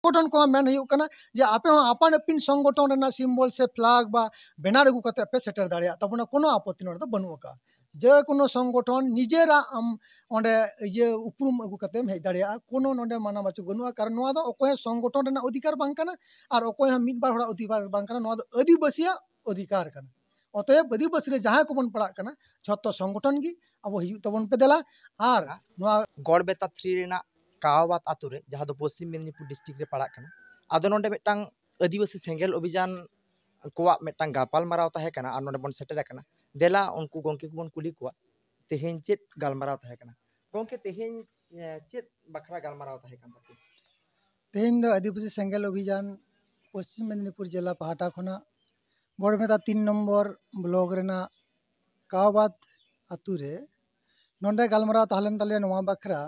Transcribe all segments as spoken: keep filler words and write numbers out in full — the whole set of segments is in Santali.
ᱥᱚᱝᱜᱚᱴᱷᱚᱱ ᱠᱚᱦᱚᱸ ᱢᱮᱱ ᱦᱩᱭᱩᱜ ᱠᱟᱱᱟ ᱡᱮ ᱟᱯᱮ ᱦᱚᱸ ᱟᱯᱟᱱ ᱟᱹᱯᱤᱱ ᱥᱚᱝᱜᱚᱴᱷᱚᱱ ᱨᱮᱱᱟᱜ ᱥᱤᱢᱵᱚᱞ ᱥᱮ ᱯᱷᱞᱟᱜ ᱵᱟ ᱵᱮᱱᱟᱨ ᱟᱹᱜᱩ ᱠᱟᱛᱮ ᱯᱮ ᱥᱮᱴᱮᱨ ᱫᱟᱲᱮᱭᱟᱜ ᱛᱟᱵᱚᱱᱟ, ᱠᱳᱱᱳ ᱟᱯᱚᱛᱛᱤ ᱱᱚᱰᱮ ᱫᱚ ᱵᱟᱹᱱᱩᱜ ᱟᱠᱟᱫᱼᱟ᱾ ᱡᱮ ᱠᱳᱱᱳ ᱥᱚᱝᱜᱚᱴᱷᱚᱱ ᱱᱤᱡᱮᱨᱟᱜ ᱟᱢ ᱚᱸᱰᱮ ᱤᱭᱟᱹ ᱩᱯᱨᱩᱢ ᱟᱹᱜᱩ ᱠᱟᱛᱮᱢ ᱦᱮᱡ ᱫᱟᱲᱮᱭᱟᱜᱼᱟ, ᱠᱳᱱᱳ ᱱᱚᱰᱮ ᱢᱟᱱᱟ ᱵᱟᱪᱚᱠ ᱵᱟᱹᱱᱩᱜᱼᱟ᱾ ᱠᱟᱨᱚᱱ ᱱᱚᱣᱟ ᱫᱚ ᱚᱠᱚᱭ ᱦᱚᱸ ᱥᱚᱝᱜᱚᱴᱷᱚᱱ ᱨᱮᱱᱟᱜ ᱚᱫᱷᱤᱠᱟᱨ ᱵᱟᱝ ᱠᱟᱱᱟ ᱟᱨ ᱚᱠᱚᱭ ᱦᱚᱸ ᱢᱤᱫ ᱵᱟᱨ ᱦᱚᱲᱟᱜ ᱚᱫᱷᱤᱠᱟᱨ ᱵᱟᱝ ᱠᱟᱱᱟ, ᱱᱚᱣᱟ ᱫᱚ ᱟᱹᱫᱤᱵᱟᱹᱥᱤᱭᱟᱜ ᱚᱫᱷᱤᱠᱟᱨ ᱠᱟᱱᱟ᱾ ᱚᱛᱚᱮᱵ ᱟᱹᱫᱤᱵᱟᱹᱥᱤ ᱨᱮ ᱡᱟᱦᱟᱸᱭ ᱠᱚᱵᱚᱱ ᱯᱟᱲᱟᱜ ᱠᱟᱱᱟ, ᱡᱷᱚᱛᱚ ᱥᱚᱝᱜᱚᱴᱷᱚᱱ ᱜᱮ ᱟᱵᱚ ᱦᱤᱡᱩᱜ ᱛᱟᱵᱚᱱ ᱯᱮ ᱫᱮᱞᱟ᱾ ᱟᱨ ᱱᱚᱣᱟ ᱜᱚᱲᱵᱮᱛᱟ ᱛᱷᱨᱤ ᱨᱮᱱᱟᱜ ᱠᱟᱣᱟᱵᱟᱫ ᱟᱛᱳ ᱨᱮ, ᱡᱟᱦᱟᱸ ᱫᱚ ᱯᱚᱥᱪᱤᱢ ᱢᱮᱫᱽᱱᱤᱯᱩᱨ ᱰᱤᱥᱴᱨᱤᱠᱴ ᱨᱮ ᱯᱟᱲᱟᱜ ᱠᱟᱱᱟ᱾ ᱟᱫᱚ ᱱᱚᱰᱮ ᱢᱤᱫᱴᱟᱝ ᱟᱹᱫᱤᱵᱟᱹᱥᱤ ᱥᱮᱸᱜᱮᱞ ᱚᱵᱷᱤᱡᱟᱱ ᱠᱚᱣᱟᱜ ᱢᱤᱫᱴᱟᱝ ᱜᱟᱯᱟᱞ ᱢᱟᱨᱟᱣ ᱛᱟᱦᱮᱸ ᱠᱟᱱᱟ ᱟᱨ ᱱᱚᱰᱮ ᱵᱚᱱ ᱥᱮᱴᱮᱨ ᱟᱠᱟᱱᱟ᱾ ᱫᱮᱞᱟ ᱩᱱᱠᱩ ᱜᱚᱢᱠᱮ ᱠᱚᱵᱚᱱ ᱠᱩᱞᱤ ᱠᱚᱣᱟ, ᱛᱮᱦᱮᱧ ᱪᱮᱫ ᱜᱟᱞᱢᱟᱨᱟᱣ ᱛᱟᱦᱮᱸ ᱠᱟᱱᱟ? ᱜᱚᱢᱠᱮ, ᱛᱮᱦᱮᱧ, ᱮ, ᱪᱮᱫ ᱵᱟᱠᱷᱨᱟ ᱜᱟᱞᱢᱟᱨᱟᱣ ᱛᱟᱦᱮᱸ ᱠᱟᱱ ᱛᱟᱯᱮᱭᱟ? ᱛᱮᱦᱮᱧ ᱫᱚ ᱟᱹᱫᱤᱵᱟᱹᱥᱤ ᱥᱮᱸᱜᱮᱞ ᱚᱵᱷᱤᱡᱟᱱ ᱯᱚᱥᱪᱤᱢ ᱢᱮᱫᱽᱱᱤᱯᱩᱨ ᱡᱮᱞᱟ ᱯᱟᱦᱴᱟ ᱠᱷᱚᱱᱟᱜ ᱜᱚᱲᱵᱮᱛᱟ ᱛᱤᱱ ᱱᱚᱢᱵᱚᱨ ᱵᱞᱚᱠ ᱨᱮᱱᱟᱜ ᱠᱟᱣᱵᱟᱫ ᱟᱛᱳ ᱨᱮ ᱱᱚᱰᱮ ᱜᱟᱞᱢᱟᱨᱟᱣ ᱛᱟᱦᱮᱸ ᱞᱮᱱ ᱛᱟᱞᱮᱭᱟ ᱱᱚᱣᱟ ᱵᱟᱠᱷᱨᱟ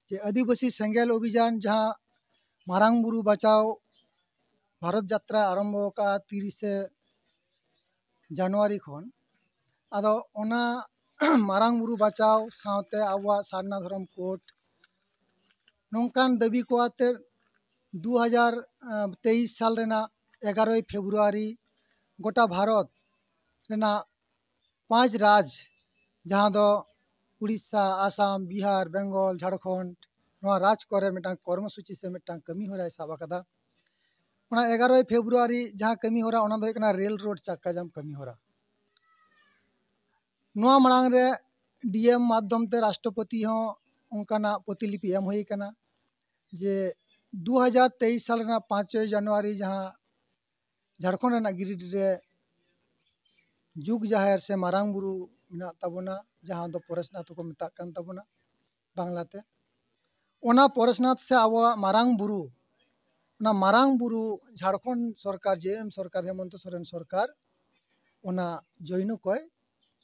ᱡᱮ ᱟᱹᱫᱤᱵᱟᱹᱥᱤ ᱥᱮᱸᱜᱮᱞ ᱚᱵᱷᱤᱡᱟᱱ ᱡᱟᱦᱟᱸ ᱢᱟᱨᱟᱝ ᱵᱩᱨᱩ ᱵᱟᱪᱟᱣ ᱵᱷᱟᱨᱚᱛ ᱡᱟᱛᱨᱟ ᱟᱨᱟᱢᱵᱷᱚ ᱟᱠᱟᱫᱼᱟ ᱛᱤᱨᱤᱥᱮ ᱡᱟᱱᱩᱣᱟᱨᱤ ᱠᱷᱚᱱ᱾ ᱟᱫᱚ ᱚᱱᱟ ᱢᱟᱨᱟᱝ ᱵᱩᱨᱩ ᱵᱟᱪᱟᱣ ᱥᱟᱶᱛᱮ ᱟᱵᱚᱣᱟᱜ ᱥᱟᱨᱱᱟ ᱫᱷᱚᱨᱚᱢ ᱠᱳᱰ, ᱱᱚᱝᱠᱟᱱ ᱫᱟᱹᱵᱤ ᱠᱚ ᱟᱛᱮ ᱫᱩ ᱦᱟᱡᱟᱨ ᱛᱮᱭᱤᱥ ᱥᱟᱞ ᱨᱮᱱᱟᱜ ᱮᱜᱟᱨᱚᱭ ᱯᱷᱮᱵᱽᱨᱩᱣᱟᱨᱤ ᱜᱚᱴᱟ ᱵᱷᱟᱨᱚᱛ ᱨᱮᱱᱟᱜ ᱯᱟᱸᱪ ᱨᱟᱡᱽ, ᱡᱟᱦᱟᱸ ᱫᱚ ᱩᱲᱤᱥᱥᱟ, ᱟᱥᱟᱢ, ᱵᱤᱦᱟᱨ, ᱵᱮᱝᱜᱚᱞ, ᱡᱷᱟᱲᱠᱷᱚᱸᱰ, ᱱᱚᱣᱟ ᱨᱟᱡᱽ ᱠᱚᱨᱮ ᱢᱤᱫᱴᱟᱝ ᱠᱚᱨᱢᱚᱥᱩᱪᱤ ᱥᱮ ᱢᱤᱫᱴᱟᱝ ᱠᱟᱹᱢᱤ ᱦᱚᱨᱟᱭ ᱥᱟᱵ ᱟᱠᱟᱫᱟ᱾ ᱚᱱᱟ ᱮᱜᱟᱨᱚᱭ ᱯᱷᱮᱵᱽᱨᱩᱣᱟᱨᱤ ᱡᱟᱦᱟᱸ ᱠᱟᱹᱢᱤ ᱦᱚᱨᱟ, ᱚᱱᱟ ᱫᱚ ᱦᱩᱭᱩᱜ ᱠᱟᱱᱟ ᱨᱮᱞ ᱨᱳᱰ ᱪᱟᱠᱟ ᱡᱟᱢ ᱠᱟᱹᱢᱤ ᱦᱚᱨᱟ᱾ ᱱᱚᱣᱟ ᱢᱟᱲᱟᱝ ᱨᱮ ᱰᱤ ᱮᱢ ᱢᱟᱫᱽᱫᱷᱚᱢ ᱛᱮ ᱨᱟᱥᱴᱨᱚᱯᱚᱛᱤ ᱦᱚᱸ ᱚᱱᱠᱟᱱᱟᱜ ᱯᱨᱚᱛᱤᱞᱤᱯᱤ ᱮᱢ ᱦᱩᱭ ᱟᱠᱟᱱᱟ ᱡᱮ ᱫᱩ ᱦᱟᱡᱟᱨ ᱛᱮᱭᱤᱥ ᱥᱟᱞ ᱨᱮᱱᱟᱜ ᱯᱟᱸᱪᱚᱭ ᱡᱟᱱᱩᱣᱟᱨᱤ ᱡᱟᱦᱟᱸ ᱡᱷᱟᱲᱠᱷᱚᱸᱰ ᱨᱮᱱᱟᱜ ᱜᱤᱨᱤᱰᱤ ᱨᱮ ᱡᱩᱜᱽ ᱡᱟᱦᱮᱨ ᱥᱮ ᱢᱟᱨᱟᱝ ᱵᱩᱨᱩ ᱢᱮᱱᱟᱜ ᱛᱟᱵᱚᱱᱟ, ᱡᱟᱦᱟᱸ ᱫᱚ ᱯᱚᱨᱮᱥᱱᱟᱛᱷ ᱦᱚᱸᱠᱚ ᱢᱮᱛᱟᱜ ᱠᱟᱱ ᱛᱟᱵᱚᱱᱟ ᱵᱟᱝᱞᱟᱛᱮ᱾ ᱚᱱᱟ ᱯᱚᱨᱮᱥᱱᱟᱛᱷ ᱥᱮ ᱟᱵᱚᱣᱟᱜ ᱢᱟᱨᱟᱝ ᱵᱩᱨᱩ, ᱚᱱᱟ ᱢᱟᱨᱟᱝ ᱵᱩᱨᱩ ᱡᱷᱟᱲᱠᱷᱚᱸᱰ ᱥᱚᱨᱠᱟᱨ, ᱡᱮ ᱮᱢ ᱥᱚᱨᱠᱟᱨ, ᱦᱮᱢᱚᱱᱛᱚ ᱥᱚᱨᱮᱱ ᱥᱚᱨᱠᱟᱨ ᱚᱱᱟ ᱡᱚᱭᱱᱚ ᱠᱚᱭ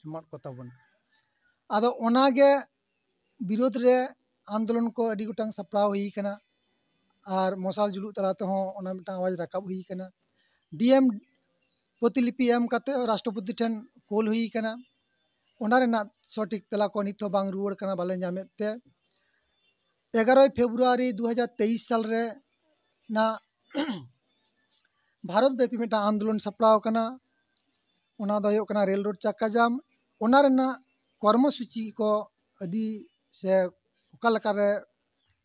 ᱮᱢᱟᱫ ᱠᱚ ᱛᱟᱵᱚᱱᱟ᱾ ᱟᱫᱚ ᱚᱱᱟᱜᱮ ᱵᱤᱨᱳᱫᱷ ᱨᱮ ᱟᱱᱫᱳᱞᱚᱱ ᱠᱚ ᱟᱹᱰᱤ ᱜᱚᱴᱟᱝ ᱥᱟᱯᱲᱟᱣ ᱦᱩᱭ ᱠᱟᱱᱟ ᱟᱨ ᱢᱚᱥᱟᱞ ᱡᱩᱞᱩᱜ ᱛᱟᱞᱟ ᱛᱮᱦᱚᱸ ᱚᱱᱟ ᱢᱤᱫᱴᱟᱝ ᱟᱣᱟᱡᱽ ᱨᱟᱠᱟᱵ ᱦᱩᱭ ᱠᱟᱱᱟ᱾ ᱰᱤ ᱮᱢ ᱯᱨᱚᱛᱤᱞᱤᱯᱤ ᱮᱢ ᱠᱟᱛᱮ ᱨᱟᱥᱴᱨᱚᱯᱚᱛᱤ ᱴᱷᱮᱱ ᱠᱳᱞ ᱦᱩᱭ ᱠᱟᱱᱟ᱾ ᱚᱱᱟ ᱨᱮᱱᱟᱜ ᱥᱚᱴᱷᱤᱠ ᱛᱮᱞᱟ ᱠᱚ ᱱᱤᱛ ᱦᱚᱸ ᱵᱟᱝ ᱨᱩᱣᱟᱹᱲ ᱠᱟᱱᱟ, ᱵᱟᱞᱮ ᱧᱟᱢᱮᱫ ᱛᱮ᱾ ᱮᱜᱟᱨᱚᱭ ᱯᱷᱮᱵᱽᱨᱩᱣᱟᱨᱤ ᱫᱩ ᱦᱟᱡᱟᱨ ᱛᱮᱭᱤᱥ ᱥᱟᱞ ᱨᱮ ᱨᱮᱱᱟᱜ ᱵᱷᱟᱨᱚᱛ ᱵᱮᱯᱤ ᱢᱤᱫᱴᱟᱝ ᱟᱱᱫᱳᱞᱚᱱ ᱥᱟᱯᱲᱟᱣ ᱟᱠᱟᱱᱟ᱾ ᱚᱱᱟ ᱫᱚ ᱦᱩᱭᱩᱜ ᱠᱟᱱᱟ ᱨᱮᱞ ᱨᱳᱰ ᱪᱟᱠᱟ ᱡᱟᱢ᱾ ᱚᱱᱟ ᱨᱮᱱᱟᱜ ᱠᱚᱨᱢᱚᱥᱩᱪᱤ ᱠᱚ ᱤᱫᱤ ᱥᱮ ᱚᱠᱟ ᱞᱮᱠᱟᱨᱮ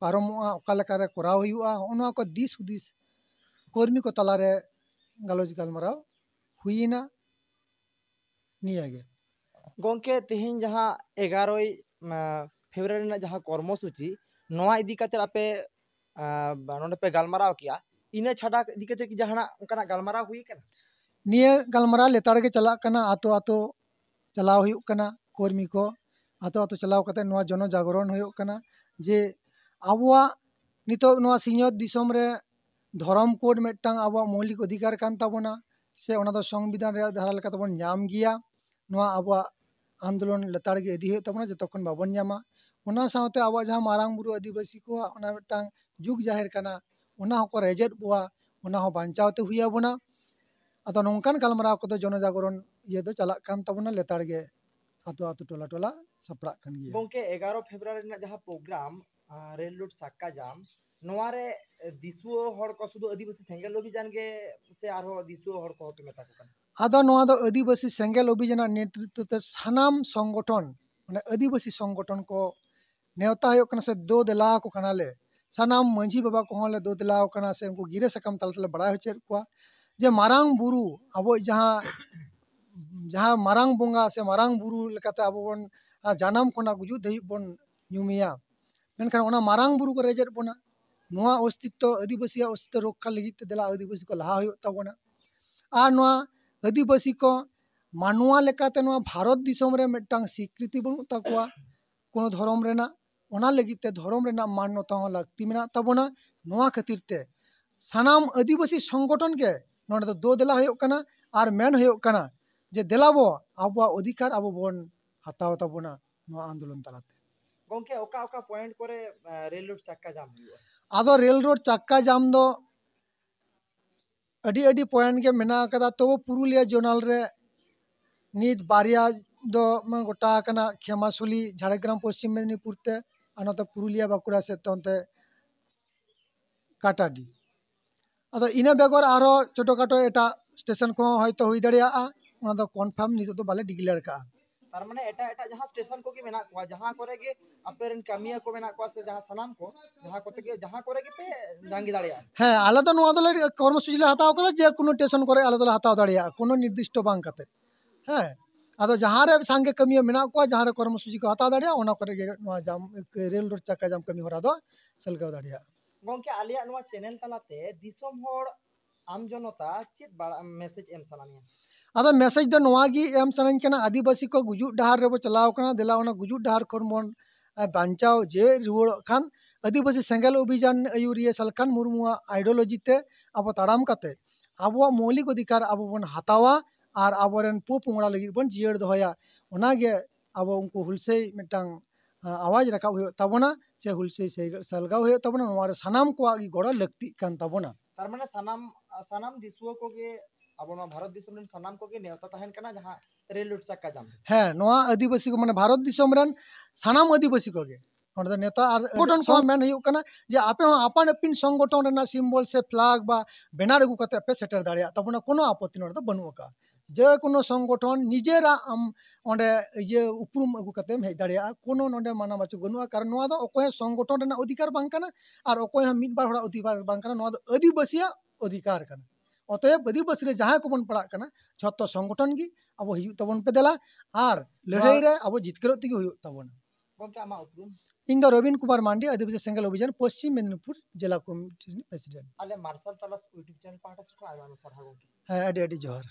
ᱯᱟᱨᱚᱢᱚᱜᱼᱟ, ᱚᱠᱟ ᱞᱮᱠᱟᱨᱮ ᱠᱚᱨᱟᱣ ᱦᱩᱭᱩᱜᱼᱟ, ᱦᱚᱸᱜᱼᱚ ᱱᱚᱣᱟ ᱠᱚ ᱫᱤᱥ ᱦᱩᱫᱤᱥ ᱠᱚᱨᱢᱤ ᱠᱚ ᱛᱟᱞᱟᱨᱮ ᱜᱟᱞᱚᱪ ᱜᱟᱞᱢᱟᱨᱟᱣ ᱦᱩᱭᱮᱱᱟ᱾ ᱱᱤᱭᱟᱹᱜᱮ᱾ ᱜᱚᱢᱠᱮ, ᱛᱮᱦᱮᱧ ᱡᱟᱦᱟᱸ ᱮᱜᱟᱨᱚᱭ ᱯᱷᱮᱵᱽᱨᱩᱣᱟᱨᱤ ᱨᱮᱱᱟᱜ ᱡᱟᱦᱟᱸ ᱠᱚᱨᱢᱚᱥᱩᱪᱤ, ᱱᱚᱣᱟ ᱤᱫᱤ ᱠᱟᱛᱮ ᱟᱯᱮ ᱱᱚᱰᱮ ᱯᱮ ᱜᱟᱞᱢᱟᱨᱟᱣ ᱠᱮᱜᱼᱟ, ᱤᱱᱟᱹ ᱪᱷᱟᱰᱟ ᱤᱫᱤ ᱠᱟᱛᱮ ᱠᱤ ᱡᱟᱦᱟᱱᱟᱜ ᱚᱱᱠᱟᱱᱟᱜ ᱜᱟᱞᱢᱟᱨᱟᱣ ᱦᱩᱭ ᱟᱠᱟᱱᱟ? ᱱᱤᱭᱟᱹ ᱜᱟᱞᱢᱟᱨᱟᱣ ᱞᱮᱛᱟᱲ ᱜᱮ ᱪᱟᱞᱟᱜ ᱠᱟᱱᱟ᱾ ᱟᱛᱳ ᱟᱛᱳ ᱪᱟᱞᱟᱣ ᱦᱩᱭᱩᱜ ᱠᱟᱱᱟ, ᱠᱚᱨᱢᱤ ᱠᱚ ᱟᱛᱳ ᱟᱛᱳ ᱪᱟᱞᱟᱣ ᱠᱟᱛᱮ ᱱᱚᱣᱟ ᱡᱚᱱᱚ ᱡᱟᱜᱚᱨᱚᱱ ᱦᱩᱭᱩᱜ ᱠᱟᱱᱟ ᱡᱮ ᱟᱵᱚᱣᱟᱜ ᱱᱤᱛᱚᱜ ᱱᱚᱣᱟ ᱥᱤᱧᱚᱛ ᱫᱤᱥᱚᱢ ᱨᱮ ᱫᱷᱚᱨᱚᱢ ᱠᱳᱰ ᱢᱤᱫᱴᱟᱝ ᱟᱵᱚᱣᱟᱜ ᱢᱳᱣᱞᱤᱠ ᱚᱫᱷᱤᱠᱟᱨ ᱠᱟᱱ ᱛᱟᱵᱚᱱᱟ, ᱥᱮ ᱚᱱᱟ ᱫᱚ ᱥᱚᱝᱵᱤᱫᱷᱟᱱ ᱨᱮᱭᱟᱜ ᱫᱷᱟᱨᱟ ᱞᱮᱠᱟ ᱛᱮᱵᱚᱱ ᱧᱟᱢ ᱜᱮᱭᱟ᱾ ᱱᱚᱣᱟ ᱟᱵᱚᱣᱟᱜ ᱟᱱᱫᱳᱞᱚᱱ ᱞᱮᱛᱟᱲ ᱜᱮ ᱤᱫᱤ ᱦᱩᱭᱩᱜ ᱛᱟᱵᱚᱱᱟ ᱡᱚᱛᱚᱠᱷᱚᱱ ᱵᱟᱵᱚᱱ ᱧᱟᱢᱟ᱾ ᱚᱱᱟ ᱥᱟᱶᱛᱮ ᱟᱵᱚᱣᱟᱜ ᱡᱟᱦᱟᱸ ᱢᱟᱨᱟᱝ ᱵᱩᱨᱩ ᱟᱹᱫᱤᱵᱟᱹᱥᱤ ᱠᱚᱣᱟᱜ ᱚᱱᱟ ᱢᱤᱫᱴᱟᱝ ᱡᱩᱜᱽ ᱡᱟᱦᱮᱨ ᱠᱟᱱᱟ, ᱚᱱᱟ ᱦᱚᱸᱠᱚ ᱨᱮᱡᱮᱫ ᱵᱚᱣᱟ, ᱚᱱᱟ ᱦᱚᱸ ᱵᱟᱧᱪᱟᱣ ᱛᱮ ᱦᱩᱭ ᱟᱵᱚᱱᱟ᱾ ᱟᱫᱚ ᱱᱚᱝᱠᱟᱱ ᱜᱟᱞᱢᱟᱨᱟᱣ ᱠᱚᱫᱚ ᱡᱚᱱᱚ ᱡᱟᱜᱚᱨᱚᱱ ᱤᱭᱟᱹ ᱫᱚ ᱪᱟᱞᱟᱜ ᱠᱟᱱ ᱛᱟᱵᱚᱱᱟ, ᱞᱮᱛᱟᱲ ᱜᱮ ᱟᱛᱳ ᱟᱛᱳ ᱴᱚᱞᱟ ᱴᱚᱞᱟ ᱥᱟᱯᱲᱟᱜ ᱠᱟᱱ ᱜᱮᱭᱟ᱾ ᱜᱚᱢᱠᱮ, ᱮᱜᱟᱨᱚ ᱯᱷᱮᱵᱽᱨᱩᱣᱟᱨᱤ ᱨᱮᱱᱟᱜ ᱡᱟᱦᱟᱸ ᱯᱨᱳᱜᱨᱟᱢ, ᱨᱮᱞ ᱨᱳᱰ ᱪᱟᱠᱟ ᱡᱟᱢ, ᱱᱚᱣᱟ ᱨᱮ ᱫᱤᱥᱩᱣᱟᱹ ᱦᱚᱲ ᱠᱚ ᱥᱩᱫᱷᱩ ᱟᱹᱫᱤᱵᱟᱹᱥᱤ ᱥᱮᱸᱜᱮᱞ ᱚᱵᱷᱤᱡᱟᱱ ᱜᱮ ᱥᱮ ᱟᱨᱦᱚᱸ ᱫᱤᱥᱩᱣᱟᱹ ᱦᱚᱲ ᱠᱚᱦᱚᱸ ᱯᱮ ᱢᱮᱛᱟ ᱠᱚ ᱠᱟᱱᱟ? ᱟᱫᱚ ᱱᱚᱣᱟ ᱫᱚ ᱟᱹᱫᱤᱵᱟᱹᱥᱤ ᱥᱮᱸᱜᱮᱞ ᱚᱵᱷᱤᱡᱟᱱᱟᱜ ᱱᱮᱛᱨᱤᱛᱵ ᱛᱮ ᱥᱟᱱᱟᱢ ᱥᱚᱝᱜᱚᱴᱷᱚᱱ, ᱢᱟᱱᱮ ᱟᱹᱫᱤᱵᱟᱹᱥᱤ ᱥᱚᱝᱜᱚᱴᱷᱚᱱ ᱠᱚ ᱱᱮᱣᱛᱟ ᱦᱩᱭᱩᱜ ᱠᱟᱱᱟ ᱥᱮ ᱫᱳ ᱫᱮᱞᱟ ᱟᱠᱚ ᱠᱟᱱᱟᱞᱮ᱾ ᱥᱟᱱᱟᱢ ᱢᱟᱹᱡᱷᱤ ᱵᱟᱵᱟ ᱠᱚᱦᱚᱸ ᱞᱮ ᱫᱳ ᱫᱮᱞᱟ ᱟᱠᱚ ᱠᱟᱱᱟ, ᱥᱮ ᱩᱱᱠᱩ ᱜᱤᱨᱟᱹ ᱥᱟᱠᱟᱢ ᱛᱟᱞᱟ ᱛᱮᱞᱮ ᱵᱟᱲᱟᱭ ᱦᱚᱪᱚᱭᱮᱫ ᱠᱚᱣᱟ ᱡᱮ ᱢᱟᱨᱟᱝ ᱵᱩᱨᱩ, ᱟᱵᱚᱭᱤᱡ ᱡᱟᱦᱟᱸ, ᱡᱟᱦᱟᱸ ᱢᱟᱨᱟᱝ ᱵᱚᱸᱜᱟ ᱥᱮ ᱢᱟᱨᱟᱝ ᱵᱩᱨᱩ ᱞᱮᱠᱟᱛᱮ ᱟᱵᱚ ᱵᱚᱱ, ᱟᱨ ᱡᱟᱱᱟᱢ ᱠᱷᱚᱱᱟᱜ ᱜᱩᱡᱩᱜ ᱫᱷᱟᱹᱵᱤᱡ ᱵᱚᱱ ᱧᱩᱢᱮᱭᱟ, ᱢᱮᱱᱠᱷᱟᱱ ᱚᱱᱟ ᱢᱟᱨᱟᱝ ᱵᱩᱨᱩ ᱠᱚ ᱨᱮᱡᱮᱫ ᱵᱚᱱᱟ᱾ ᱱᱚᱣᱟ ᱚᱥᱛᱤᱛᱛᱚ, ᱟᱹᱫᱤᱵᱟᱹᱥᱤᱭᱟᱜ ᱚᱥᱛᱤᱛᱛᱚ ᱨᱚᱠᱠᱷᱟ ᱞᱟᱹᱜᱤᱫ ᱛᱮ ᱫᱮᱞᱟ ᱟᱹᱫᱤᱵᱟᱹᱥᱤ ᱠᱚ ᱞᱟᱦᱟ ᱦᱩᱭᱩᱜ ᱛᱟᱵᱚᱱᱟ᱾ ᱟᱨ ᱱᱚᱣᱟ ᱟᱹᱫᱤᱵᱟᱹᱥᱤ ᱠᱚ ᱢᱟᱱᱣᱟ ᱞᱮᱠᱟᱛᱮ ᱱᱚᱣᱟ ᱵᱷᱟᱨᱚᱛ ᱫᱤᱥᱚᱢ ᱨᱮ ᱢᱤᱫᱴᱟᱝ ᱥᱤᱠᱨᱤᱛᱤ ᱵᱟᱹᱱᱩᱜ ᱛᱟᱠᱚᱣᱟ ᱠᱳᱱᱳ ᱫᱷᱚᱨᱚᱢ ᱨᱮᱱᱟᱜ᱾ ᱚᱱᱟ ᱞᱟᱹᱜᱤᱫ ᱛᱮ ᱫᱷᱚᱨᱚᱢ ᱨᱮᱱᱟᱜ ᱢᱟᱱᱱᱚᱛᱟ ᱦᱚᱸ ᱞᱟᱹᱠᱛᱤ ᱢᱮᱱᱟᱜ ᱛᱟᱵᱚᱱᱟ᱾ ᱱᱚᱣᱟ ᱠᱷᱟᱹᱛᱤᱨ ᱛᱮ ᱥᱟᱱᱟᱢ ᱟᱹᱫᱤᱵᱟᱹᱥᱤ ᱥᱚᱝᱜᱚᱴᱷᱚᱱ ᱜᱮ ᱱᱚᱰᱮ ᱫᱚ ᱫᱳ ᱫᱮᱞᱟ ᱦᱩᱭᱩᱜ ᱠᱟᱱᱟ ᱟᱨ ᱢᱮᱱ ᱦᱩᱭᱩᱜ ᱠᱟᱱᱟ ᱡᱮ ᱫᱮᱞᱟ ᱵᱚ ᱟᱵᱚᱣᱟᱜ ᱚᱫᱷᱤᱠᱟᱨ ᱟᱵᱚ ᱵᱚᱱ ᱦᱟᱛᱟᱣ ᱛᱟᱵᱚᱱᱟ ᱱᱚᱣᱟ ᱟᱱᱫᱳᱞᱚᱱ ᱛᱟᱞᱟᱛᱮ᱾ ᱜᱚᱢᱠᱮ, ᱚᱠᱟ ᱚᱠᱟ ᱯᱚᱭᱮᱱᱴ ᱠᱚᱨᱮ ᱨᱮᱞ ᱨᱳᱰ ᱪᱟᱠᱟ ᱡᱟᱢ ᱦᱩᱭᱩᱜᱼᱟ? ᱟᱫᱚ ᱨᱮᱞ ᱨᱳᱰ ᱪᱟᱠᱟ ᱡᱟᱢ ᱫᱚ ᱟᱹᱰᱤ ᱟᱹᱰᱤ ᱯᱚᱭᱮᱱᱴ ᱜᱮ ᱢᱮᱱᱟᱜ ᱟᱠᱟᱫᱟ᱾ ᱛᱚᱵᱩ ᱯᱩᱨᱩᱞᱤᱭᱟᱹ ᱡᱳᱱᱟᱞ ᱨᱮ ᱱᱤᱛ ᱵᱟᱨᱭᱟ ᱫᱚ ᱜᱚᱴᱟ ᱟᱠᱟᱱᱟ, ᱠᱷᱮᱢᱟᱥᱩᱞᱤ ᱡᱷᱟᱲᱜᱨᱟᱢ ᱯᱚᱥᱪᱤᱢ ᱢᱮᱫᱽᱱᱤᱯᱩᱨ ᱛᱮ, ᱟᱨ ᱱᱚᱛᱮ ᱯᱩᱨᱩᱞᱤᱭᱟᱹ ᱵᱟᱸᱠᱩᱲᱟ ᱥᱮᱫ ᱛᱮ ᱚᱱᱛᱮ ᱠᱟᱴᱟᱰᱤ᱾ ᱟᱫᱚ ᱤᱱᱟᱹ ᱵᱮᱜᱚᱨ ᱟᱨᱦᱚᱸ ᱪᱷᱳᱴᱳ ᱠᱷᱟᱴᱳ ᱮᱴᱟᱜ ᱥᱴᱮᱥᱚᱱ ᱠᱚᱦᱚᱸ ᱦᱚᱭᱛᱳ ᱦᱩᱭ ᱫᱟᱲᱮᱭᱟᱜᱼᱟ, ᱚᱱᱟ ᱫᱚ ᱠᱚᱱᱯᱷᱟᱨᱢ ᱱᱤᱛᱚᱜ ᱫᱚ ᱵᱟᱞᱮ ᱰᱤᱠᱞᱮᱭᱟᱨ ᱠᱟᱜᱼᱟ᱾ ᱛᱟᱨ ᱢᱟᱱᱮ ᱮᱴᱟᱜ ᱮᱴᱟᱜ ᱡᱟᱦᱟᱸ ᱥᱴᱮᱥᱚᱱ ᱠᱚᱜᱮ ᱢᱮᱱᱟᱜ ᱠᱚᱣᱟ, ᱡᱟᱦᱟᱸ ᱠᱚᱨᱮ ᱜᱮ ᱟᱯᱮ ᱨᱮᱱ ᱠᱟᱹᱢᱤᱭᱟᱹ ᱠᱚ ᱢᱮᱱᱟᱜ ᱠᱚᱣᱟ ᱥᱮ ᱡᱟᱦᱟᱸ ᱥᱟᱱᱟᱢ ᱠᱚ, ᱡᱟᱦᱟᱸ ᱠᱚᱛᱮ ᱜᱮ, ᱡᱟᱦᱟᱸ ᱠᱚᱨᱮ ᱜᱮᱯᱮ ᱡᱟᱸᱜᱮ ᱫᱟᱲᱮᱭᱟᱜᱼᱟ? ᱦᱮᱸ, ᱟᱞᱮ ᱫᱚ ᱱᱚᱣᱟ ᱫᱚᱞᱮ ᱠᱚᱨᱢᱚᱥᱩᱪᱤ ᱞᱮ ᱦᱟᱛᱟᱣ ᱠᱟᱫᱟ ᱡᱮ ᱠᱳᱱᱳ ᱥᱴᱮᱥᱚᱱ ᱠᱚᱨᱮ ᱟᱞᱮ ᱫᱚᱞᱮ ᱦᱟᱛᱟᱣ ᱫᱟᱲᱮᱭᱟᱜᱼᱟ, ᱠᱳᱱᱳ ᱱᱤᱨᱫᱤᱥᱴᱚ ᱵᱟᱝ ᱠᱟᱛᱮ᱾ ᱦᱮᱸ, ᱟᱫᱚ ᱡᱟᱦᱟᱸ ᱨᱮ ᱥᱟᱸᱜᱮ ᱠᱟᱹᱢᱤᱭᱟᱹ ᱢᱮᱱᱟᱜ ᱠᱚᱣᱟ, ᱡᱟᱦᱟᱸ ᱨᱮ ᱠᱚᱨᱢᱚᱥᱩᱪᱤ ᱠᱚ ᱦᱟᱛᱟᱣ ᱫᱟᱲᱮᱭᱟᱜᱼᱟ, ᱚᱱᱟ ᱠᱚᱨᱮ ᱜᱮ ᱱᱚᱣᱟ ᱡᱟᱢ, ᱨᱮᱞ ᱨᱳᱰ ᱪᱟᱠᱟ ᱡᱟᱢ ᱠᱟᱹᱢᱤ ᱦᱚᱨᱟ ᱫᱚ ᱥᱮᱞᱜᱟᱣ ᱫᱟᱲᱮᱭᱟᱜᱼᱟ᱾ ᱜᱚᱝᱠᱮ, ᱟᱞᱮᱭᱟᱜ ᱱᱚᱣᱟ ᱪᱮᱱᱮᱞ ᱛᱟᱞᱟᱛᱮ ᱫᱤᱥᱚᱢ ᱦᱚᱲ, ᱟᱢ ᱡᱚᱱᱚᱛᱟ ᱪᱮᱫ ᱵᱟᱲᱟ-, ᱢᱮᱥᱮᱡᱽ ᱮᱢ ᱥᱟᱱᱟ ᱢᱮᱭᱟ? ᱟᱫᱚ ᱢᱮᱥᱮᱡᱽ ᱫᱚ ᱱᱚᱣᱟ ᱜᱮ ᱮᱢ ᱥᱟᱱᱟᱧ ᱠᱟᱱᱟ, ᱟᱹᱫᱤᱵᱟᱹᱥᱤ ᱠᱚ ᱜᱩᱡᱩᱜ ᱰᱟᱦᱟᱨ ᱨᱮᱵᱚ ᱪᱟᱞᱟᱣ ᱠᱟᱱᱟ, ᱫᱮᱞᱟ ᱚᱱᱟ ᱜᱩᱡᱩᱜ ᱰᱟᱦᱟᱨ ᱠᱷᱚᱱ ᱵᱚᱱ, ᱮ, ᱵᱟᱧᱪᱟᱣ ᱡᱮ ᱨᱩᱣᱟᱹᱲᱚᱜ ᱠᱷᱟᱱ, ᱟᱹᱫᱤᱵᱟᱹᱥᱤ ᱥᱮᱸᱜᱮᱞ ᱚᱵᱷᱤᱡᱟᱱ ᱟᱹᱭᱩᱨᱤᱭᱟᱹ ᱥᱟᱞᱠᱷᱟᱱ ᱢᱩᱨᱢᱩᱣᱟᱜ ideology ᱛᱮ ᱟᱵᱚ ᱛᱟᱲᱟᱢ ᱠᱟᱛᱮ ᱟᱵᱚᱣᱟᱜ ᱢᱳᱣᱞᱤᱠ ᱚᱫᱷᱤᱠᱟᱨ ᱟᱵᱚ ᱵᱚᱱ ᱦᱟᱛᱟᱣᱟ ᱟᱨ ᱟᱵᱚᱨᱮᱱ ᱯᱚᱼᱯᱚᱝᱲᱟ ᱞᱟᱹᱜᱤᱫ ᱵᱚᱱ ᱡᱤᱭᱟᱹᱲ ᱫᱚᱦᱚᱭᱟ᱾ ᱚᱱᱟᱜᱮ ᱟᱵᱚ ᱩᱱᱠᱩ ᱦᱩᱞᱥᱟᱹᱭ ᱢᱤᱫᱴᱟᱝ, ᱟ, ᱟᱣᱟᱡᱽ ᱨᱟᱠᱟᱵ ᱦᱩᱭᱩᱜ ᱛᱟᱵᱚᱱᱟ, ᱥᱮ ᱦᱩᱞᱥᱟᱹᱭ ᱥᱮ-, ᱥᱟᱞᱜᱟᱣ ᱦᱩᱭᱩᱜ ᱛᱟᱵᱚᱱᱟ᱾ ᱱᱚᱣᱟ ᱨᱮ ᱥᱟᱱᱟᱢ ᱠᱚᱣᱟᱜ ᱜᱮ ᱜᱚᱲᱚ ᱞᱟᱹᱠᱛᱤᱜ ᱠᱟᱱ ᱛᱟᱵᱚᱱᱟ᱾ ᱛᱟᱨ ᱢᱟᱱᱮ ᱥᱟᱱᱟᱢ, ᱥᱟᱱᱟᱢ ᱫᱤᱥᱩᱣᱟᱹ ᱠᱚᱜᱮ, ᱟᱵᱚ ᱱᱚᱣᱟ ᱵᱷᱟᱨᱚᱛ ᱫᱤᱥᱚᱢ ᱨᱮᱱ ᱥᱟᱱᱟᱢ ᱠᱚᱜᱮ ᱱᱮᱣᱛᱟ ᱛᱟᱦᱮᱱ ᱠᱟᱱᱟ ᱡᱟᱦᱟᱸ ᱨᱮᱞ ᱨᱳᱰ ᱪᱟᱠᱟ ᱡᱟᱢ ᱨᱮ᱾ ᱦᱮᱸ, ᱱᱚᱣᱟ ᱟᱹᱫᱤᱵᱟᱹᱥᱤ ᱠᱚ, ᱢᱟᱱᱮ ᱵᱷᱟᱨᱚᱛ ᱫᱤᱥᱚᱢ ᱨᱮᱱ ᱥᱟᱱᱟᱢ ᱟᱹᱫᱤᱵᱟᱹᱥᱤ ᱠᱚᱜᱮ ᱱᱚᱸᱰᱮ ᱫᱚ ᱱᱮᱣᱛᱟ᱾ ᱟᱨ ᱥᱚᱝᱜᱚᱴᱷᱚᱱ ᱠᱚ ᱢᱮᱱ ᱦᱩᱭᱩᱜ ᱠᱟᱱᱟ ᱡᱮ ᱟᱯᱮ ᱦᱚᱸ ᱟᱯᱟᱱ ᱟᱹᱯᱤᱱ ᱥᱚᱝᱜᱚᱴᱷᱚᱱ ᱨᱮᱱᱟᱜ symbol ᱥᱮ flag ᱵᱟ banner ᱟᱹᱜᱩ ᱠᱟᱛᱮ ᱯᱮ ᱥᱮᱴᱮᱨ ᱫᱟᱲᱮᱭᱟᱜ ᱛᱟᱵᱚᱱᱟ, ᱠᱳᱱᱳ ᱟᱯᱚᱛᱛᱤ ᱱᱚᱸᱰᱮ ᱫᱚ ᱵᱟᱹᱱᱩᱜ ᱟᱠᱟᱫᱼᱟ᱾ ᱡᱮ ᱠᱳᱱᱳ ᱥᱚᱝᱜᱚᱴᱷᱚᱱ ᱱᱤᱡᱮᱨᱟᱜ ᱟᱢ ᱚᱸᱰᱮ ᱤᱭᱟᱹ ᱩᱯᱨᱩᱢ ᱟᱹᱜᱩ ᱠᱟᱛᱮᱢ ᱦᱮᱡ ᱫᱟᱲᱮᱭᱟᱜᱼᱟ, ᱠᱳᱱᱳ ᱱᱚᱸᱰᱮ ᱢᱟᱱᱟ ᱵᱟᱪᱚᱠ ᱵᱟᱹᱱᱩᱜᱼᱟ᱾ ᱠᱟᱨᱚᱱ ᱱᱚᱣᱟ ᱫᱚ ᱚᱠᱚᱭ ᱦᱚᱸ ᱥᱚᱝᱜᱚᱴᱷᱚᱱ ᱨᱮᱱᱟᱜ ᱚᱫᱷᱤᱠᱟᱨ ᱵᱟᱝ ᱠᱟᱱᱟ ᱟᱨ ᱚᱠᱚᱭ ᱦᱚᱸ ᱢᱤᱫ ᱵᱟᱨ ᱦᱚᱲᱟᱜ ᱚᱫᱷᱤᱠᱟᱨ ᱵᱟᱝ ᱠᱟᱱᱟ, ᱱᱚᱣᱟ ᱫᱚ ᱟᱹᱫᱤᱵᱟᱹᱥᱤᱭᱟᱜ ᱚᱫᱷᱤᱠᱟᱨ ᱠᱟᱱᱟ᱾ ᱚᱛᱚᱭᱮᱵ ᱟᱹᱫᱤᱵᱟᱹᱥᱤ ᱨᱮ ᱡᱟᱦᱟᱸᱭ ᱠᱚᱵᱚᱱ ᱯᱟᱲᱟᱜ ᱠᱟᱱᱟ, ᱡᱷᱚᱛᱚ ᱥᱚᱝᱜᱚᱴᱷᱚᱱ ᱜᱮ ᱟᱵᱚ ᱦᱤᱡᱩᱜ ᱛᱟᱵᱚᱱ ᱯᱮ ᱫᱮᱞᱟ, ᱟᱨ ᱞᱟᱹᱲᱦᱟᱹᱭ ᱱᱚᱣᱟ ᱨᱮ ᱟᱵᱚ ᱡᱤᱛᱠᱟᱹᱨᱚᱜ ᱛᱮᱜᱮ ᱦᱩᱭᱩᱜ ᱛᱟᱵᱚᱱᱟ᱾ ᱜᱚᱢᱠᱮ, ᱟᱢᱟᱜ ᱩᱯᱨᱩᱢ? ᱤᱧ ᱫᱚ ᱨᱚᱵᱤᱱ ᱠᱩᱢᱟᱨ ᱢᱟᱱᱰᱤ, ᱟᱹᱫᱤᱵᱟᱹᱥᱤ ᱥᱮᱸᱜᱮᱞ ᱚᱵᱷᱤᱡᱟᱱ, ᱯᱚᱥᱪᱤᱢ ᱢᱮᱫᱤᱱᱤᱯᱩᱨ ᱡᱮᱞᱟ ᱠᱚᱢᱤᱴᱤ ᱨᱤᱱᱤᱡ president᱾ ᱟᱞᱮ ᱢᱟᱨᱥᱟᱞ ᱛᱟᱞᱟᱥ YouTube channel ᱯᱟᱦᱴᱟ ᱥᱮᱫ ᱠᱷᱚᱱ ᱟᱭᱢᱟ ᱟᱭᱢᱟ ᱥᱟᱨᱦᱟᱣ ᱜᱚᱢᱠᱮ᱾ ᱦᱮᱸ, ᱟᱹᱰᱤ ᱟᱹᱰᱤ ᱡᱚᱦᱟᱨ᱾